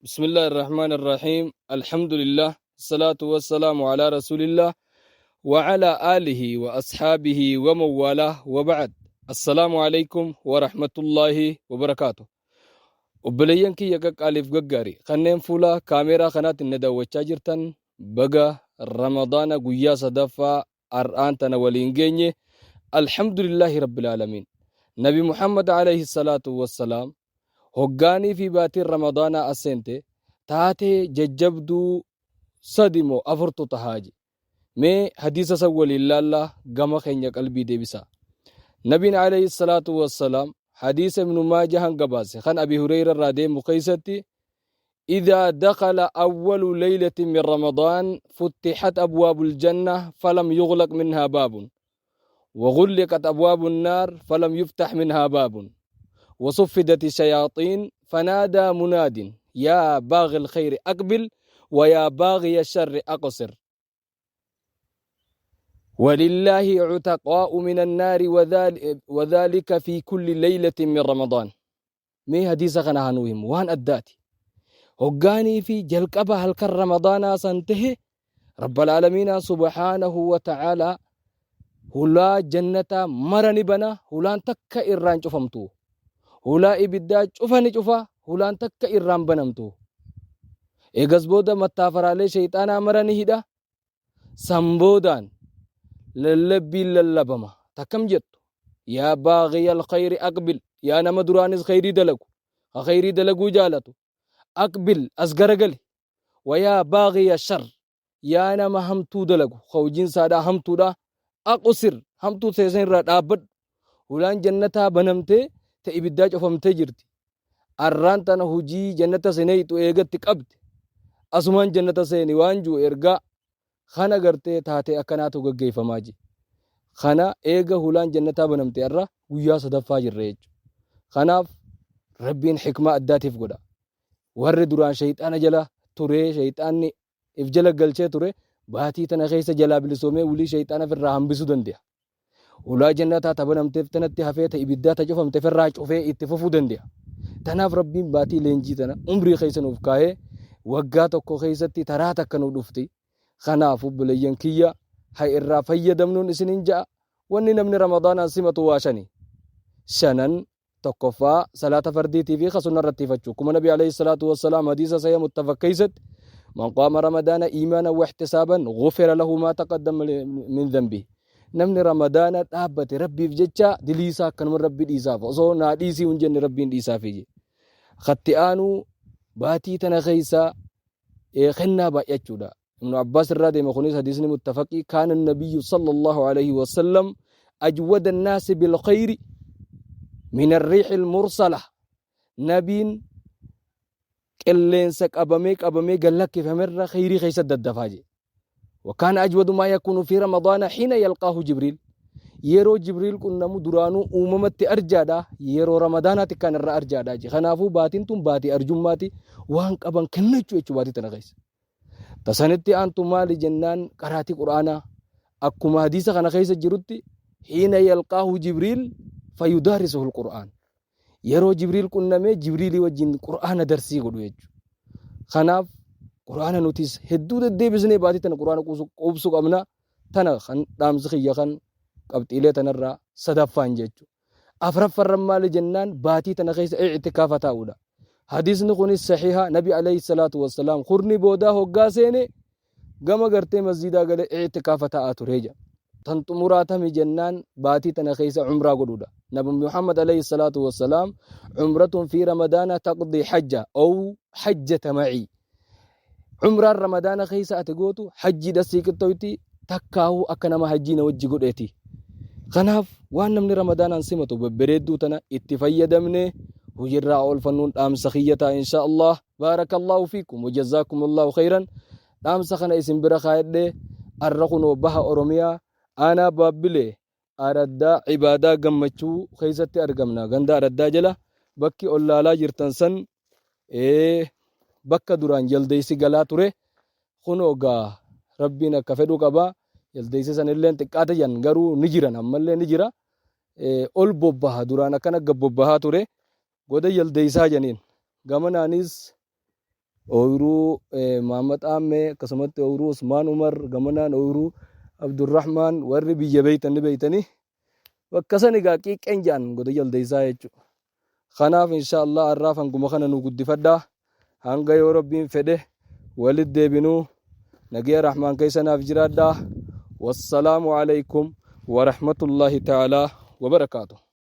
بسم الله الرحمن الرحيم الحمد لله الصلاة والسلام على رسول الله وعلى آله وأصحابه ومن والاه وبعد السلام عليكم ورحمة الله وبركاته Obboleeyyan kiyya qaqqaaliif gaggaarii kanneen fuula kaameeraa kanaatiin na daawwachaa jirtan baga Ramadaana guyyaa sadaffaa ar'aan tana waliin geenye. Alhamdulillaahi rabbil aalamiin. Nabi Muhammad alayhi salaatu wassalaam hoggaanii fi baatiin Ramadaanaa as seente taatee jajjabduu sadi moo afurtu tahaa je. Mee hadiisa san waliin laallaa gama keenya qalbii deebisaa. Nabiin alayhi salaatu wassalaam hadiisa Ibnu Maajahan gabaase kan Abi Hureyra irraa deemu keessatti إذا دخل أول ليلة من رمضان فتحت أبواب الجنة فلم يغلق منها باب وغلقت أبواب النار فلم يفتح منها باب وصفدت الشياطين فنادى مناد يا باغي الخير أقبل ويا باغي الشر أقصر ولله عتقاء من النار وذلك في كل ليلة من رمضان. Mee hadiisa kana haa nuu himu. Waan addaati. Hoggaanii fi jalqaba halkan Ramadaanaa san tahe Rabbal Aalamiinaa subhaanahu wa ta'aalaa hulaa jannataa mara ni bana, hulaan takka irraan cufamtu. Hulaa ibiddaa cufa ni cufa, hulaan takka irraan banamtu. Eegas booda mattaafaraalee sheyxaanaa mara ni hidha. San boodaan lallabbiin lallabama. Takkam jettu? Yaa baaghiyal khayri aqbil. Yaa nama duraanis khayrii dalagu. Ka khayrii dalaguu jaalatu. Aqbil as garagali. Wa yaa baaghiya shar. Yaa nama hamtuu dalagu. Ka hojiin isaadhaa hamtuudha. Aqsir. Hamtuu teessan irraa dhaabbadhu. Hulaan jannataa banamtee ta ibiddaa cufamtee jirti. Arraan tana hujii jannata sineeyxu eegatti qabde. Asumaan jannata seeni waan ji'u ergaa kana gartee taatee akkanaatu gaggeeffamaa ji. Kana eega hulaan jannataa banamte arra guyyaa sadaffaa jirra jechuudha. Kanaaf Rabbiin hikmaa addaatiif godha. Warri duraan shayxaana jala turee shayxaanni if jala galchee ture baatii tana keessa jalaa bilisoomee wulii shayxaana ofirraa hambisuu dande'a. Hulaa jannataa ta banamteef tanatti hafee ta ibiddaa ta cufamte ofirraa cufee itti fufuu dande'a. Tanaaf Rabbiin baatii leenjii tana umrii keessa nuuf kaahee waggaa tokko keessatti taraa takka nuuf dhufti. Kanaaf obboleeyyan kiyya ha irraa fayyadamnuun isiniin ja'a. Wanni namni Ramadaanaan simatu waa shani. Shanan Tokkoffaa, salaata fardiitii fi ka sunna irratti ifachuu. Akkuma Nabi alayhi salaatu wassalaam hadiisa sahih muttafaq keessatti man qaama ramadaana iimaanan wa ihtisaaban ghufira lahu maa taqaddama min dhanbihi. Namni ramadaana dhaabbate Rabbiif jecha dilii isaa akkanuma Rabbi dhiisaaf osoo naa dhiisii hin jenne Rabbiin dhiisaafi je. Katti aanu baatii tana keessa kennaa baay'achuudha. Ibnu Abbaas irraa deema kunis hadiisni muttafaqii kaana nabiyyu sallallahu alayhi wasallam ajwada annaasi bilkhayri min arriixi almursala nabiin qilleensa qabamee qabamee gad lakkifamerra khayrii keessa daddafaa jedhe. وكان أجود ما يكون في رمضان حين يلقاه جبريل yeroo Jibriil qunnamu duraanuu uumamatti arjaadha yeroo Ramadaanaatti kan irra arjaadha je kanaafuu baatiin tun baatii arjummaati waan qaban kennachuu jechuu baatii tana keessa Ta sanitti aantu maali jennaan qaraatii Qur'aanaa akkuma hadiisa kana keessa jirutti hiina yalqaahu Jibriil fayudaarisuhu al-Qur'aan. Yeroo Jibriil qunnamee Jibriilii wajjin Qur'aana darsii godhu jechuudha. Kanaaf Qur'aana nutis hedduu deddeebisnee baatii tana Qur'aana quubsuu qabna. Tana kan dhaamsi kiyya kan qabxiilee tanarraa sadaffaan jechuudha. Afraffarran maali jennaan baatii tana keessa i'tikaafa taa'uudha. Hadiisni kunis sahiha Nabi alayhi salaatu wassalaam kurni boodaa hoggaa seene gama gartee masjiidaa galee i'tikaafa taa'aa ture jedha. Tan xumuraa tami jennaan baatii tana keessa umraa godhuudha. Nabi Muhammad alayhi salaatu wassalaam umratun fi ramadaana taqdii hajja ow hajjata macii. Umraan ramadaana keessa ati gootu hajjiidha sii qixxoyti takkaahuu akka nama hajjii na wajji godheeti. Kanaaf waan namni ramadaanaan simatu babbareedduu tana itti fayyadamne hojiirraa oolfannuun dhaamsa kiyya ta'a insha Allah. Baarakallahu fiikum wa jazaakumullahu khayran. Dhaamsa kana isin bira kaayadhe arra kunoo baha Oromiyaa aanaa Baabbilee araddaa Cibaadaa Gammachuu keessatti argamna. Ganda araddaa jala bakki ollaalaa jirtan san bakka duraan jaldeessi galaa ture kunoo gaa Rabbiin akka fedhu qaba. Jaldeessi sanillee xiqqaate jan garuu ni jiran ammallee ni jira. Ol bobbaha duraan akkana gad bobbahaa ture. Goda jaldeessaa janiin. Gamanaanis Ooyiruu Muhammad Aammee, akkasumatti ooyiruu Usmaan Umar, gamanaan ooyiruu Abdurrahmaan, warri biyya beeytan ni beeytanii. Bakka san egaa qiiqqeen jedhan goda jaldeessaa jechuudha. Kanaaf insha Allah har'aaf hanguma kana nu guddifadhaa. Hanga yoo Rabbiin fedhe walitti deebinuu nagaya Rahmaan keessa naaf jiraadhaa. Wassalaamu alaikum wa rahmatullahi ta'ala wa barakaatuh.